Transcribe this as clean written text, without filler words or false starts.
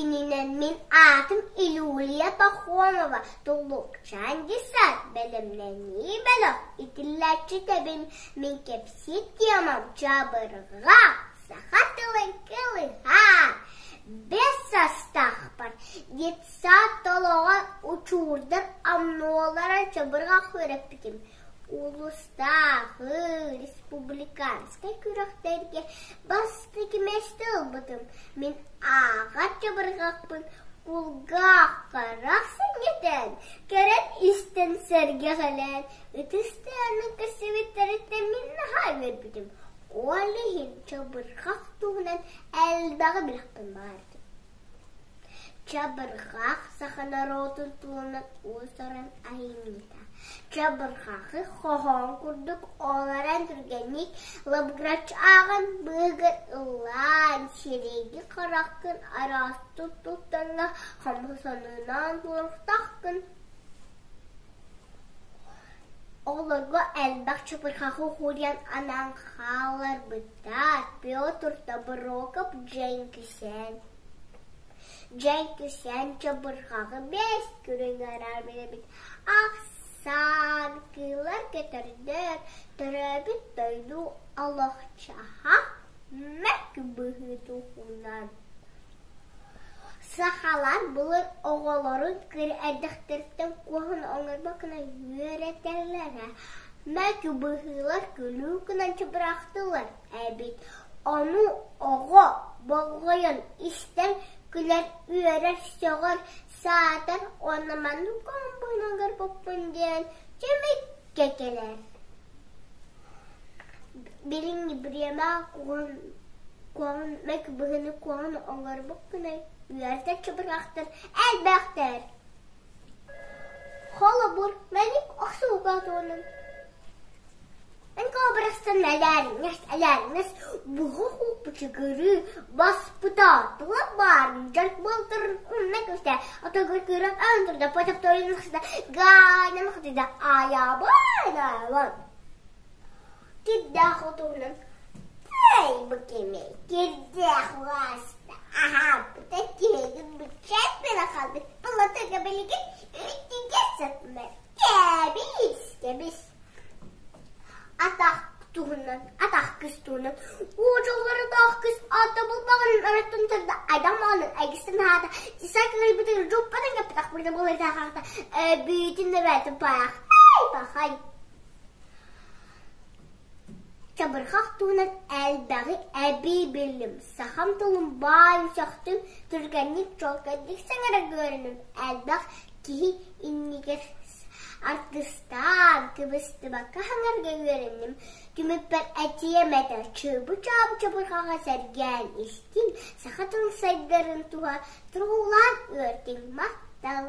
Кининэн мин аатым Илюлия Пахомова, Туллукчаан десант бэлэмнэнии бөлөх итиллээччитэбин. Мин кэпсиир темам чабырҕа, саха тылын кылыһа. Бэс састаахпар детсад толоҕор учуурдар амнуолара чабырҕах үөрэппитим. Улуустааҕы республиканскай күрэхтэргэ бастакы миэстэ ылбытым. Мин ааҕар чабырҕахпын кулгаах-харах сэнньэтэн, көрөн истэн сэргэҕэлээн, ытыс тыаһын көрсүбүттэриттэн мин наһаа үөрбүтүм. Ол иһин чабырҕах туһунан элбэҕи билиэхпин баҕарбытым. Чабырҕах саха норуотун тылынан уус-уран айымньыта. Чабырҕаҕы хоһоон курдук олорон түргэнник лабыгыраччы ааҕан быыһыгар ыллаан, сирэйгин-хараххын араастык туттанна хамсанынан туруохтааххын. Оҕолорго элбэх чабырҕаҕы уһуйан анаан хаалларбыттар Петр Тобуроков Дьэҥкисээн Дьэҥкисээн чабырҕаҕы бэс көрүҥэр араарбыт ахсаан кыыллар көтөрдөр төрөөбүт дойду олохчаһа мөкү быһыы туһунан Сахалар былыр оҕолорун кыра эрдэхтэриттэн куһаҕан оҥорбот гына үөрэтэллэрэ. Мөкү быһыылар күлүү гынан чыбыраахтыыллар эбит. Ону оҕо болҕойон истэн күлэр, үөрэр, сөҕөр, саатар уонна маннык куһаҕан оҥорбуппун диэн түмүккэ кэлэр. Билиҥҥи бириэмэҕэ куһаҕан мөкү быһыыны куһаҕан оҥорбуккунай үөрэтэр чабырҕахтар элбэхтэр. Холобур, мэник охсууга туһунан. Эн кобрастан элээриннэс, элээриннэс, буһу бычыгырыы баспыта тула баарын дьарык буолтарын умна көстө, атыгыр кыыран аан турда, потопторун хасыта, гаайнан хатыда, аайаабай, Кирдээх отуһунан Эй, бу кимий? Кирдээх уоста аһаабыта киһигин быччаат гына хаалбыт. Былатыга билигин үрдүгэ сытмар. Кэбис, кэбис. Атах туһунан, атах кыс туһунан уочаллардаах кыс ата булбаҕын араттан тарда айдам маҕанын айгыстан аата тисак ылбытыгар дьуппатын кэппэтэх бырда буолар эбиитин эбээтин паах ай пахай Чабырҕах туһунан элбэҕи эбии биллим, сахам тылын баайын сөхтүм, түргэнник чуолкайдык саҥарарга үөрэнним, элбэх киһи иннигэр артыыстаан, кыбыстыбакка саҥарарга үөрэнним. Түмүкпэр этиэм этэ, чыбы-чаабы чабырҕаҕы сэргээн истиҥ, саха тылын сайдарын туһа туруулаан үөртүҥ, махтал!